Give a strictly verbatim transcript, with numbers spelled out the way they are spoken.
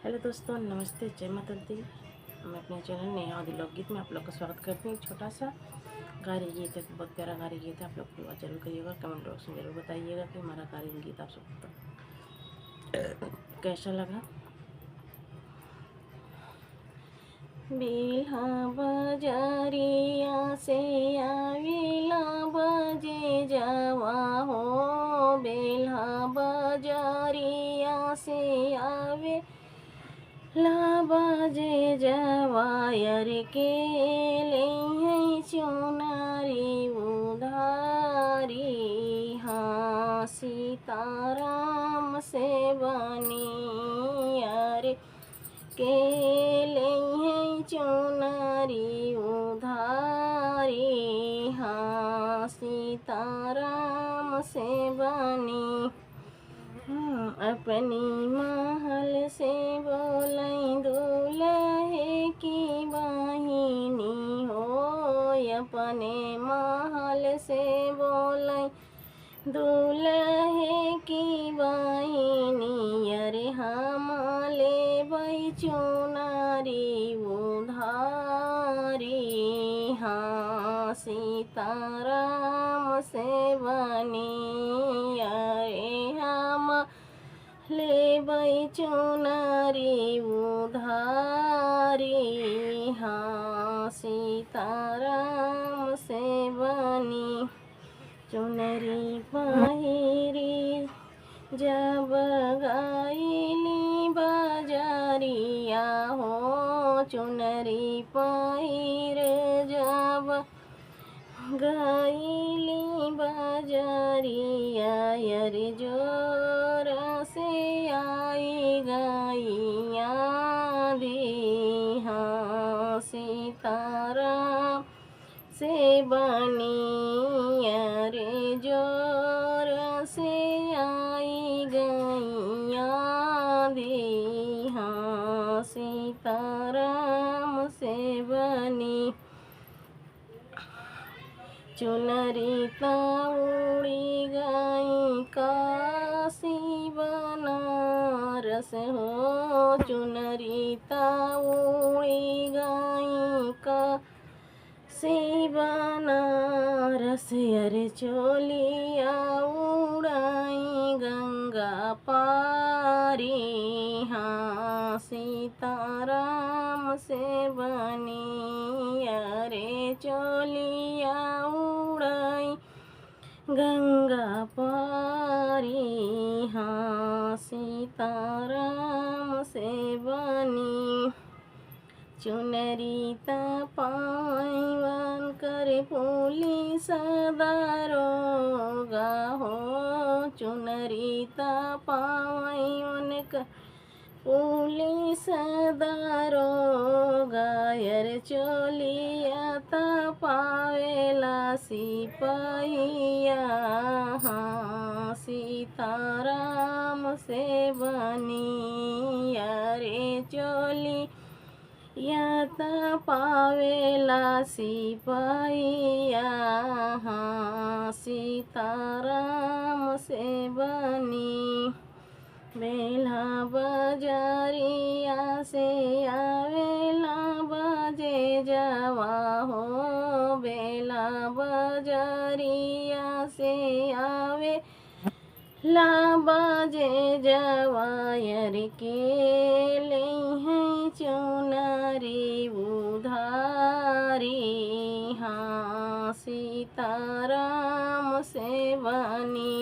हेलो दोस्तों, नमस्ते, जय माता दी। मैं अपने चैनल नेहा अवधी लोकगीत में आप लोग का स्वागत करती हूँ। एक छोटा सा गारी गीत है, बहुत प्यारा गारी गीत है। आप लोग पूरा जरूर करिएगा, कमेंट बॉक्स में जरूर बताइएगा कि हमारा गारी गीत आप सबको कैसा लगा। बेल्हा बजरिया से आवेला बजे जवा हो, बेल्हा बजरिया से आवेला बजे जवा, अरे के लेइहैं चुनरी उधारी। हाँ, सीताराम से बनी, अरे के लेइहैं चुनरी उधारी। हाँ, सीताराम से बनी। हाँ, अपनी महल से बोलैं दुलहे की बहिनी हो, अपने महल से बोलैं दुलहे की बहिनी, अरे हम लेबै चुनरी उधारी। हाँ, सीताराम से बनी, अरे हम लेबै चुनरी उधारी। हाँ, सीताराम से बनी। चुनरी पहिरी जब गइली बजरिया हो, चुनरी पहिर जब गइली बजरिया, अरे जोर से आई गइया दी। हाँ, सीताराम से बनी, अरे जोर से आई गइया दी। हाँ, सीताराम से बनी। चुनरी त उड़ी गई काशी बनारस हो, चुनरी त उड़ी गई काशी बनारस, अरे चोलिया उड़ाई गंगा पारी। हाँ, सीताराम से बनी, अरे चोलिया उड़ाई गंगा पारी। हाँ, सीताराम से बनी। चुनरी त पावन कर पुलिस दरोगा हो, चुनरी त पावन कर पुलिस दरोगा, अरे चोलिया त पावेला सिपहिया। हाँ, सीताराम से बनी, अरे चोलिया त पावेला सिपहिया। हाँ, सीताराम से बनी। बेल्हा बजरिया से आवेला बजे जवा हो, बेल्हा बजरिया से आवेला बजे जवा, अरे के लेइहैं चुनरी उधारी। हाँ, सीताराम से बनी।